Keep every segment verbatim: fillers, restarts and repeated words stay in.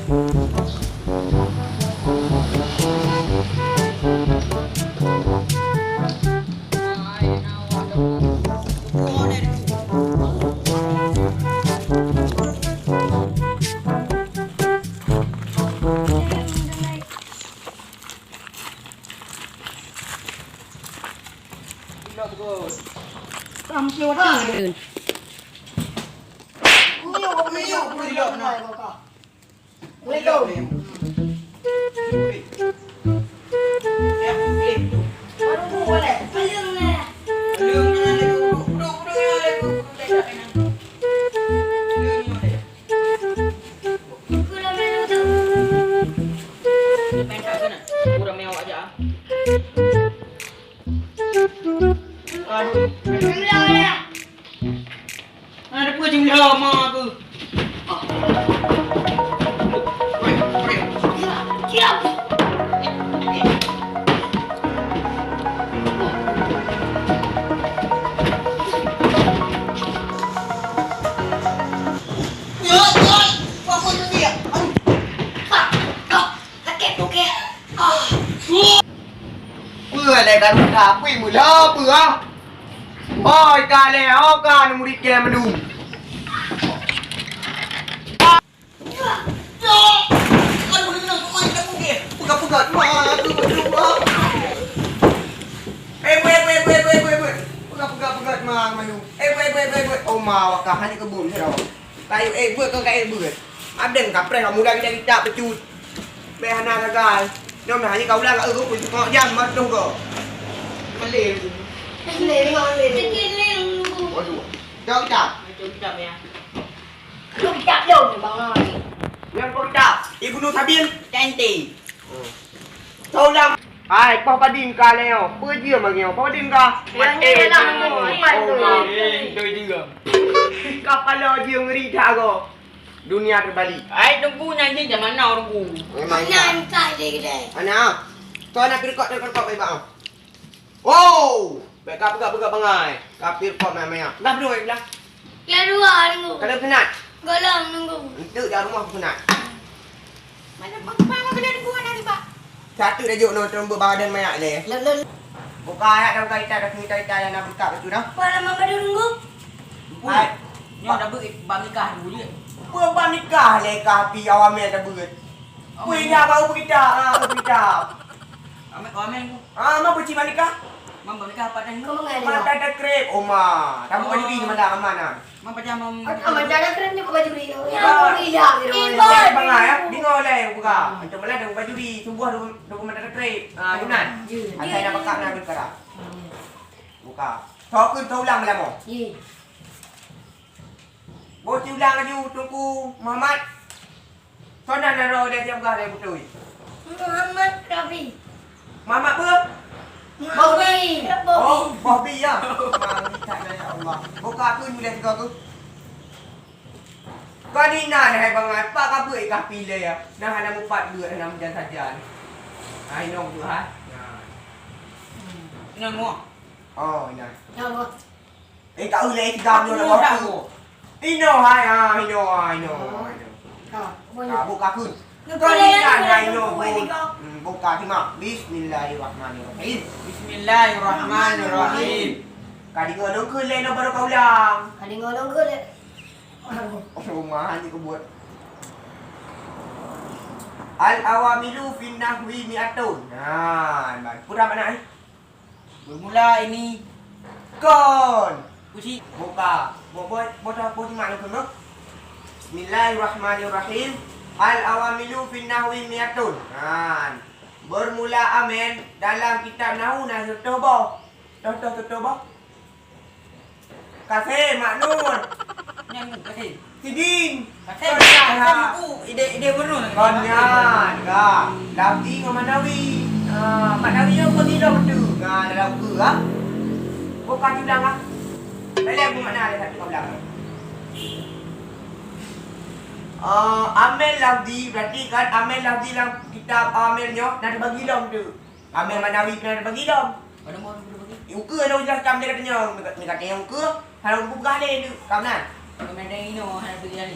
Aduh. Ada peue jeuem lama aku. Peue lé ka rusa, peue mula peue ah? Hoi ka lé, ho ka neumuri kée meunung. Peugah-peugah ma, peugah-peugah ma, manu. Eh, buet, buet, buet, buet, buet, buet. Peugah-peugah, peugah ma, manu. Eh, buet, buet, buet, buet. Oh, ma, wakah, hana keubun, sira. Kayu, eh, buet, kau kayu, buet. Adeng kapreh, kamu lagi dari tak pecut. Beh, hana gagal. Nyoe meuhai ka ulang, ka eu, pun tengok jam, mantong ko. Malem. Malem, malem. Waduh. Jauh jam. Jauh jam, ya. Lu kitab lôn, Bang Ai. Nyang peugah kitab, Ibnu Sabil. Tenti. Taulang. Hai, poh padum ka lé nyoe. Peue jeuem lagèe nyoe? Poh padum ka? Maté lah, nunggu. Oh, ma. Eh, beutôi juga. Kapala jeuem ngeri that agoe. Dunia terbalik. Hai, tunggu nyan jih zaman now, tunggu. Memang. Ana entah dia kedai. Ana. Tuan nak kerekot, kerekot, baik, bang. Wow! Bèk ka peugah-peugah bangai. Kafir kok meu'ah-meu'ah. Peugah beudôh, eh, blah. Ya dua nunggu. Kada peunat. Golam nunggu. Enteuk jak rumoh peunat. Mana bang, bang, bang, bang, bang, bang. Satu dah jok nonton buat badan mayak leh. Lon, lon. Buka ayat dah, buka kitab dah, kitab, kitab dah nak buka betul dah. Apa nama badu nunggu? Hai. Nyoe dah beuet bab nikah dulu dia. Apa bab nikah leh ka api awamnya dah beuet? Weh, nya baru berita, ha, berita. Amin, amin. Ah, ma peuci manikah? Mam manikah apa dah? Kau mengalir. Mata ada krep, oma. Tamu baju ni malam aman ah. Mam pajah mam. Aman ada krep ni kau baju ni. Ya, hilang ni. Ibu. Bangai ya. Bingung lah yang buka. Untuk malam dah baju ni, subuh dah dah mata ada krep. Ah, Yunan. Asai nak bakar nak buka. Buka. Tau ke tau ulang malam oh. Ye. Boh ci ulang laju Teungku Muhammad. Soe nan na droe lé siap gah lé beutôi? Muhammad Rafi. Muhammad peue? Bobi. Oh, Bobi ya. Mari tak ya Allah. Buka aku ni dah tiga tu. Kau ni na hai bangai, pak ka beuet kah pilih ya. Nah hana mupat beuet hana meujan sajan. Hai nong tu ha. Nah. Nang mo. Oh, nah. Nang mo. Eh, tak boleh tiga nyoe dah waktu. Ino hai, ah, ino, ah, ino, ah, ino. Ha, apa ni? Ah, buka kun. Kau ni kan, ah, ino, bun. Hmm, buka simak. Bismillahirrahmanirrahim. Bismillahirrahmanirrahim. Ka deungoe lôn kheun lé, nyoe baru ka ulang. Ka deungoe lôn kheun lé. Oh, rumah ni keu buet. Al-awamilu fin nahwi mi'atun. Nah, baik. Peue makna, eh? Bermula ini. Kon. Puji. Buka. Bo-, bo-, bo-, bo-, simak lôn keunoe. Bismillahirrahmanirrahim. Al-awamilu fin nahwi mi'atun. Nah. Bermula amil dalam kitab nahwu na sireutoh boh. Toh, toh, sireutoh boh. Kasé, Mak Nur. Nyan, kasé. Sidin. Kasé, kasé, Mak Nur. Ide, ide Mak Nur. Kon nyan, ka. Lafzi ngon manawi. Ah, manawi nyoe kon sidroe beutôi. Nah, dalam buku, ha. Buka sidang, ha. Lé, lé, buku makna lé satu ka ulang. Ah, amil lafzi, berarti kan amil lafzi dalam kitab amil nyoe na teubagi lom tu. Amil manawi pernah teubagi lom. Pada mau dulu bagi. Ukeue ada ulah kam dia katanya, ni katanya ukeue, kalau buka deh tu, kam nan. Kalau main ino hana tu jadi.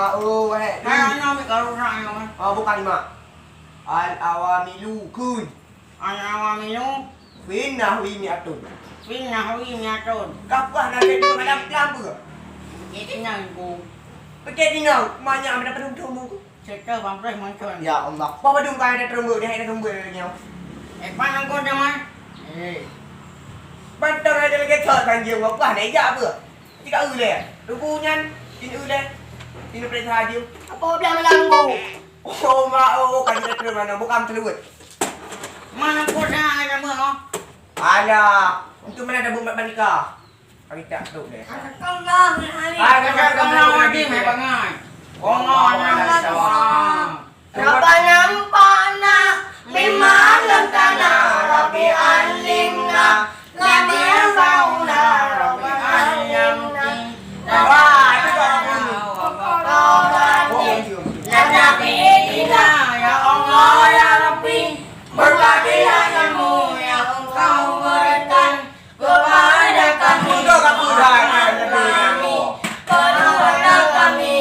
ma, oh, wahé. Hai, aneuk amik karu nak nyoe. Oh, bukan, Mak. Al-awamilu, kun. Al-awamilu. Fin nahwi mi'atun. Fin nahwi mi'atun. Kapah na lé dua malam pelam peuh? Pike tinang, Bu. Pike tinang, banyak mana pedum-pedum, Bu. Seutôt bang preh muncul. Ya Allah. Apa pedum kau ada terumbu, dia ada terumbu dia nyawa. Eh, pan angkot dah, Man. Eh. Pantang ada lagi tak tanjung, apa nak ejak apa? Tiga uleh. Rubu nyan, tin uleh. Tin periksa haji. Apa belah malam, Bu? Oh, mak, oh, oh, kan kita terus mana? Bukan terus. Mana kau dah ada apa, oh? Alah, untuk mana ada bumat bandika? Kami tak tahu deh. Astagfirullahaladzim. Astagfirullahaladzim, hai bangai. Allah, Allah, Allah. Napa nampak nak lima lentana, Rabbi alimna, Rabbi fauna, Rabbi alimna, Rabbi fauna, Rabbi alimna, ya Allah, ya Rabbi, berkatilah ilmu yang Engkau berikan kepada kami, kepada kami, kepada kami,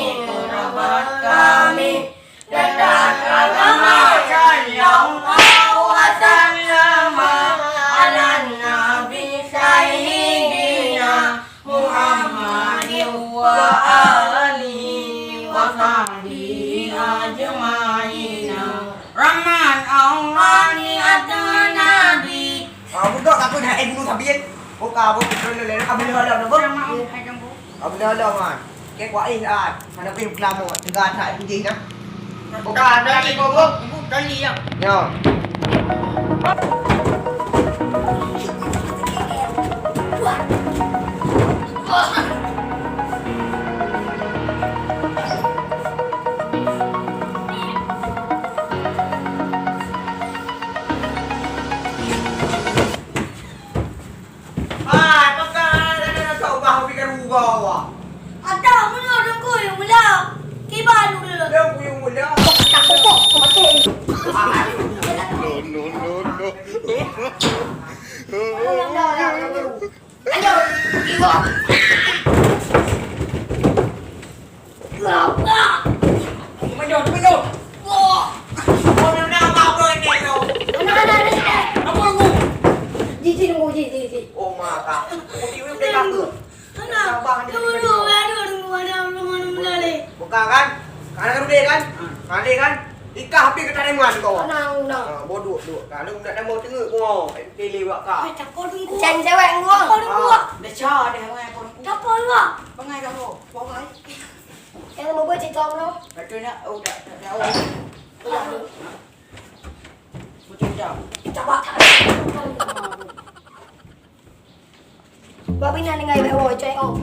kami, dan agama yang Allah wa sallama ala Nabi Sayyidina Muhammadin wa alihi wa sahbihi ajma'in. Rahman Allah ni atau Nabi. Ah, budak aku dah, eh, bunuh sabian. Buka, bu, dulu, dulu, dulu, dulu, dulu, bu. Sama, Om, hai, Jumbo. Abdullah, man. Kek wak ih, ah. Mana pih pelamo, tengah tak putih, nah. Buka, ada lagi, bu, bu. Ibu, kali, ya. Ya. Wah, wah. Ada mana dengku yang mula? Kiban dulu. Dengku yang mula. Tak pokok, mati. Ah, aduh. No, no, no, no. Ayo, iwa. Kenapa? Menyot, menyot. Wah. Kau nak apa ni kau? Anak-anak ni. Apa aku? Ji, ji, tunggu, ji, ji, ji. Oh, mak, kak. Aku tiwek boleh kata. Hana. Abang ni. Tunggu, tunggu, aduh, tunggu, ada orang mana mula ni. Buka kan? Kanan kan udah kan? Kanan kan? Ikah api ke tadi muan kau. Tenang, tenang. Ha, bodoh, bodoh. Kalau nak tambah tengok kau. Pilih wak kau. Eh, cakap tunggu. Cang cewek gua. Cakap tunggu. Ah. Dah cah dah, mai pun. Cakap dulu. Pengai dah kau. Pengai. Yang mau buat cakap dulu. Betul nak? Oh, dah, dah, dah. Oh. Betul dah. Coba. Babi na dengan ibu cai oh.